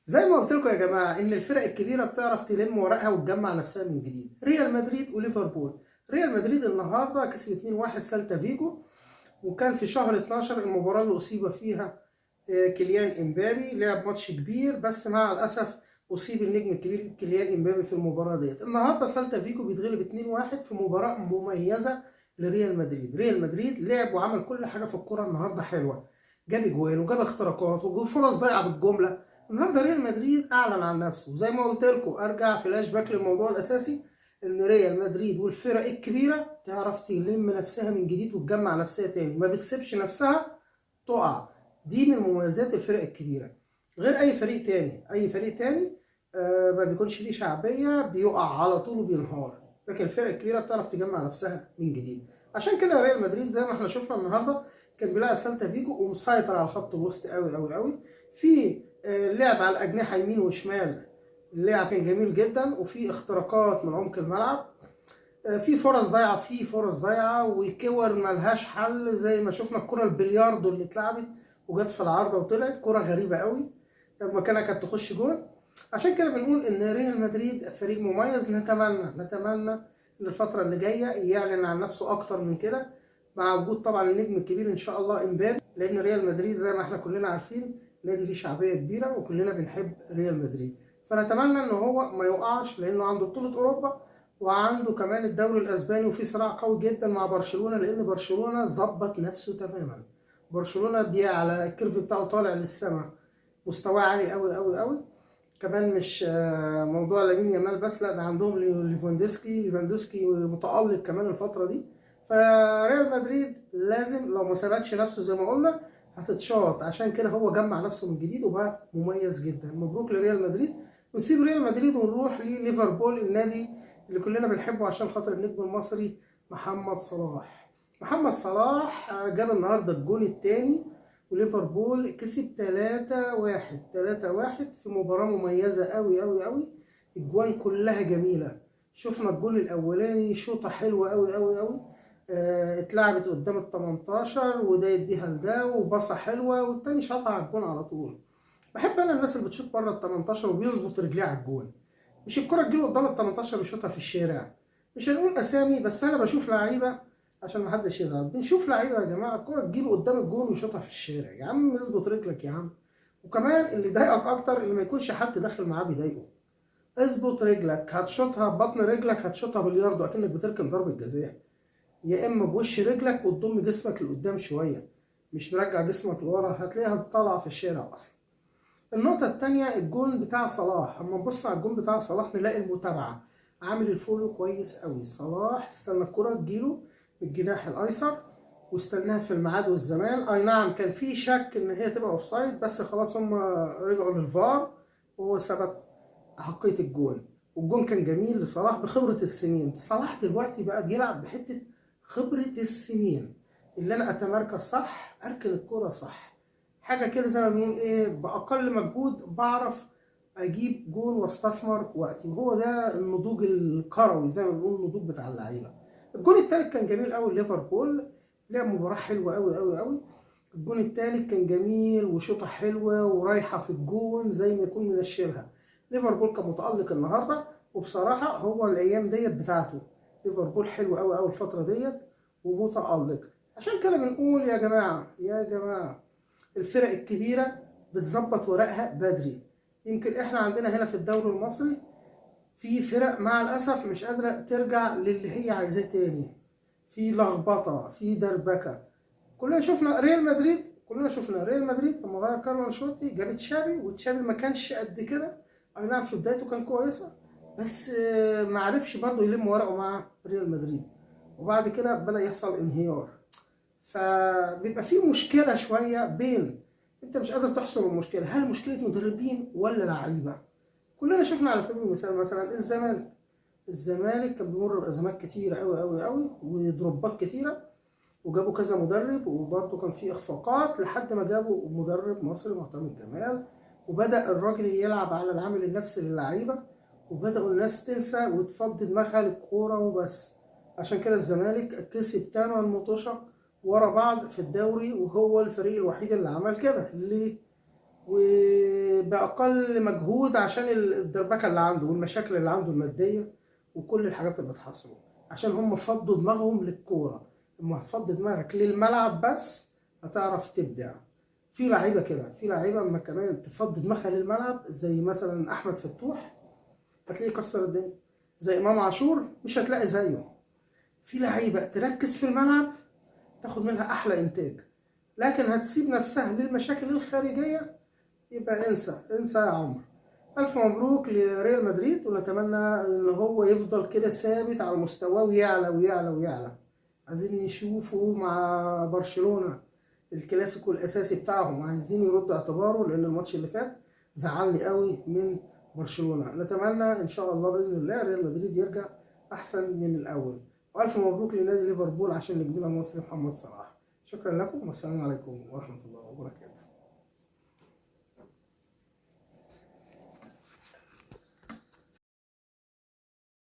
زي ما قلت لكم يا جماعة ان الفرق الكبيرة بتعرف تلم ورقها وتجمع نفسها من جديد. ريال مدريد وليفربول، ريال مدريد النهارده كسب 2-1 سيلتا فيجو، وكان في شهر 12 المباراة اللي اصيب فيها كيليان امبابي. لعب ماتش كبير بس مع الاسف اصيب النجم الكبير كيليان امبابي في المباراة ديت. النهارده سيلتا فيجو بيتغلب 2-1 في مباراة مميزة لريال مدريد. ريال مدريد لعب وعمل كل حاجة في الكره النهارده حلوة، جاب اجوان وجاب اختراقات وفرص ضايعة بالجملة. النهارده ريال مدريد اعلن عن نفسه، وزي ما قلت لكم ارجع فلاش باك للموضوع الاساسي، ان ريال مدريد والفرق الكبيرة تعرف تلم نفسها من جديد وتجمع نفسها تاني، ما بتسيبش نفسها تقع. دي من مميزات الفرق الكبيرة غير اي فريق تاني. اي فريق تاني ما بيكونش ليه شعبية، بيقع على طول وبينهار، لكن الفرق الكبيرة بتعرف تجمع نفسها من جديد. عشان كده ريال مدريد زي ما احنا شفنا النهارده كان بيلعب سيلتا فيجو ومسيطر على خط الوسط قوي قوي قوي، في لعب على الاجنحة يمين وشمال، اللعب كان جميل جدا، وفي اختراقات من عمق الملعب، في فرص ضايعة، في فرص ضايعة وكور ملهاش حل، زي ما شفنا الكره البلياردو اللي اتلعبت وجت في العارضة وطلعت كره غريبة قوي مكانها كانت تخش جول. عشان كده بنقول ان ريال مدريد فريق مميز، نتمنى ان الفترة اللي جاية يعلن عن نفسه اكتر من كده، مع وجود طبعا النجم الكبير ان شاء الله امبابي، لان ريال مدريد زي ما احنا كلنا عارفين نادي ليه شعبية كبيرة وكلنا بنحب ريال مدريد. فنتمنى ان هو ما يقعش، لانه عنده بطوله اوروبا وعنده كمان الدوري الاسباني، وفي صراع قوي جدا مع برشلونة، لان برشلونة ظبط نفسه تماما. برشلونة بيعلى ال curve بتاعه طالع للسما، مستواه عالي قوي قوي قوي. كمان مش موضوع لامين يامال بس، لا ده عندهم ليفاندوسكي متألق كمان الفترة دي. فريال مدريد لازم لو ما ثبتش نفسه زي ما قلنا هتتشاط، عشان كده هو جمع نفسه من جديد وبقى مميز جدا. مبروك لريال مدريد. ونسيب ريال مدريد ونروح لليفربول، النادي اللي كلنا بنحبه عشان خاطر النجم المصري محمد صلاح. محمد صلاح جاب النهارده الجون الثاني، وليفربول كسب 3-1، 3-1 في مباراة مميزة قوي قوي قوي، الجوان كلها جميلة. شفنا الجون الأولاني شوطة حلوة قوي قوي قوي، اتلعبت قدام ال 18 وده يديها لده وباصة حلوة، والتاني شاطها على الجون على طول. بحب انا الناس اللي بتشوط بره ال 18 وبيظبط رجليه على الجون، مش الكرة تجيله قدام ال 18 ويشوطها في الشارع. مش هنقول اسامي، بس انا بشوف لعيبة عشان ما حدش يزعل، بنشوف لعيبة يا جماعة الكرة تجيله قدام الجون ويشوطها في الشارع. يا عم اظبط رجلك يا عم. وكمان اللي يضايقك اكتر اللي ما يكونش حد داخل معاه بيضايقه. اظبط رجلك، هتشوطها ببطن رجلك، هتشوطها بالياردو اكنك بتركن ضربه جزاء، يا اما بوش رجلك وتضم جسمك لقدام شوية، مش مرجع جسمك لورا، هتلاقيها طالعه في الشارع اصلا. النقطة التانية الجون بتاع صلاح، اما نبص على الجون بتاع صلاح نلاقي المتابعة عامل ال follow كويس قوي. صلاح استنى الكرة تجيله من الجناح الايسر واستناها في الميعاد والزمان. اي نعم كان في شك ان هي تبقى offside، بس خلاص هم رجعوا للفار وهو ثبت احقية الجون، والجون كان جميل لصلاح بخبرة السنين. صلاح دلوقتي بقى بيلعب بحتة خبرة السنين، اللي انا اتمركز صح، اركن الكرة صح، حاجة كده زي ما بنقول ايه، باقل مجهود بعرف اجيب جون واستثمر وقتي، وهو ده النضوج الكروي زي ما بنقول، النضوج بتاع اللعيبة. الجون الثالث كان جميل قوي، ليفربول لعب مباراة حلوة قوي قوي قوي. الجون الثالث كان جميل وشوطه حلوة ورايحه في الجون زي ما يكون منشلها. ليفربول كان متالق النهارده، وبصراحة هو الايام ديت بتاعته، ليفربول حلو قوي قوي الفترة ديت ومتالق. عشان كده بنقول يا جماعة، يا جماعة الفرق الكبيرة بتظبط ورقها بدري. يمكن احنا عندنا هنا في الدوري المصري في فرق مع الأسف مش قادرة ترجع للي هي عايزاه تاني، في لخبطة، في دربكة. كلنا شفنا ريال مدريد، كلنا شفنا ريال مدريد لما غير كارلو انشيلوتي جاب تشابي، وتشابي ما كانش قد كده، اي نعم في بدايته كان كويسة، بس ما عرفش برضه يلم ورقة مع ريال مدريد، وبعد كده بدأ يحصل انهيار. فبيبقى في مشكلة شوية بين انت مش قادر تحصر المشكلة، هل مشكلة مدربين ولا لعيبة؟ كلنا شفنا على سبيل المثال مثلا الزمالك، الزمالك كان بيمر بأزمات كتيرة قوي قوي قوي وضربات كتيرة، وجابوا كذا مدرب وبرضه كان في إخفاقات، لحد ما جابوا مدرب مصري معتمد جمال، وبدأ الراجل يلعب على العامل النفسي للعيبة، وبدأوا الناس تنسى وتفضي دماغها للكورة وبس. عشان كده الزمالك كسب 8 مطوشة ورا بعض في الدوري، وهو الفريق الوحيد اللي عمل كده. ليه؟ وبأقل مجهود عشان الدربكة اللي عنده والمشاكل اللي عنده المادية وكل الحاجات اللي بتحصله، عشان هم فضوا دماغهم للكورة. لما هتفضي دماغك للملعب بس هتعرف تبدع. في لعيبة كده، في لعيبة اما كمان تفضي دماغها للملعب، زي مثلا أحمد فتوح هتلاقيه كسر الدنيا، زي إمام عاشور مش هتلاقي زيه. في لعيبة تركز في الملعب تاخد منها أحلى إنتاج، لكن هتسيب نفسها للمشاكل الخارجية يبقى انسى انسى يا عمرو. ألف مبروك لريال مدريد، ونتمنى إن هو يفضل كده ثابت على مستواه ويعلى ويعلى ويعلى. عايزين نشوفه مع برشلونة الكلاسيكو الأساسي بتاعهم، عايزين يردوا اعتباره لأن الماتش اللي فات زعلني قوي من برشلونة. نتمنى إن شاء الله بإذن الله ريال مدريد يرجع أحسن من الأول. وألف مبروك لنادي ليفربول عشان نجمنا المصري محمد صلاح. شكرا لكم والسلام عليكم ورحمة الله وبركاته.